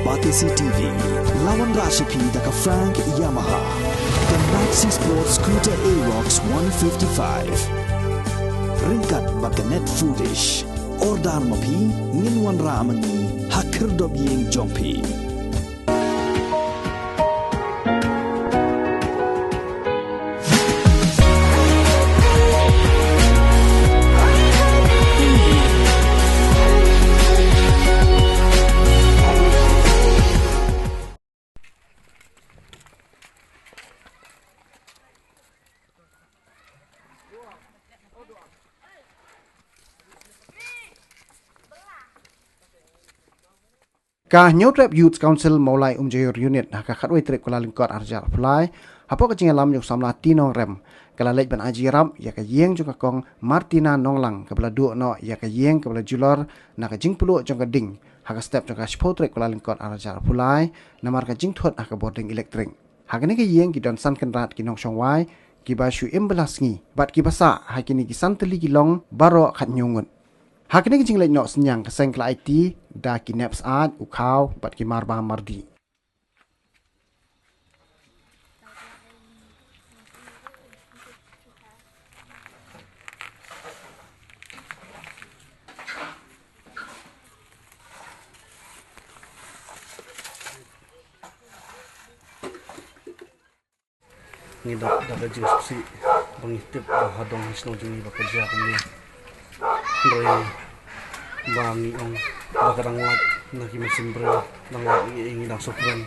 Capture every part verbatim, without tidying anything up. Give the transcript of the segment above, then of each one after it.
Batesi T V, la wanrah sha phi da ka Frank Yamaha, ka Maxi Sport Scooter Aerox one fifty-five. Ryngkat bad ka Net Foodish. Order ma phi, ngin wanrah ma ngi ha khyrdop ïing jong phi. Ka Hynñiewtrep Youth Council Mawlai Umjaiur Unit ha ka khatwei tarik Kyllalyngkot arhajar arphew lai, hapoh ka jingïalam jong u samla T. Nongrem, ka la leit ban ai jingïarap ïa ka ïing jong ka Kong Martina Nonglang kaba la duh noh ïa ka ïing kaba la julor na ka jingpluh jong ka ding ha ka step jong ka shiphew tarik Kyllalyngkot arhajar arphew lai namar ka jingthut ha ka bording elektrik. Ha kane ka ïing ki don san kynrad ki nongshong wai kiba shu im bylla sngi bad kiba sah ha kine ki san tylli ki long baroh khathynñiew ngut. Ha kane ka jingleit noh synñiang ka seng ka la aiti da ki nep syaid, u khaw bad ki marbam mardih. Ngi da, da ka jingsngewsih ba ngi tip ba ha dong ha shnong jong ngi ba ka jia kumne. Hynrei ba ngi ong ba ka dang lait na ki mynsiem briew, dang lait ngi, ngi dang sngewkmen.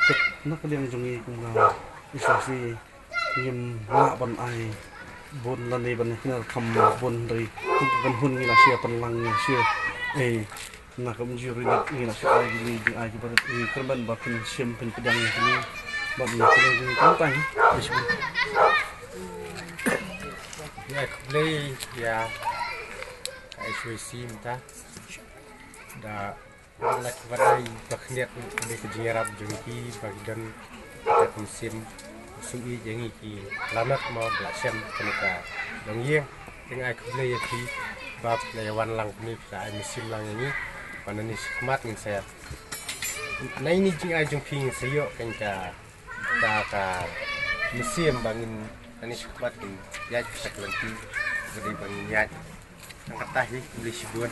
Tip na ka liang jong ngi kum ka Israel, ngim lah ban ai bun lane ban kynnoh kham bun, hynrei kum ka kynhun ngi la shu pynlang, ngi la shu, eh, na ka Umjaiur Unit ngi la shu ai kine ki jingai kiba rit, ngi kyrmen ba phin shim phin pdiang ïa kine. Bad ngi kyrmen ba phin tang. Ngi ai khublei ïa ka S Y C mynta da la ki wan ai ba khyndiat ïa ka jingïarap jong ki ba ki don ka mynsiem sngewsih ïa ngi ki lanot mo ba la shem kane ka dong ïing. Te nga ai khublei ïa phi ba phi la ïa wan lang kumne, phi la ai mynsiem lang ïa ngi. Ba nangne shakhmat ngin sa ïa, na ine i jingai jong phi ngin sa ïoh kane ka, ka, ka mynsiem ba ngin, nangne shakhmat ngin ïaid sha ka lynti ba dei ba ngin ïaid. Tang katta hi, khublei shibun.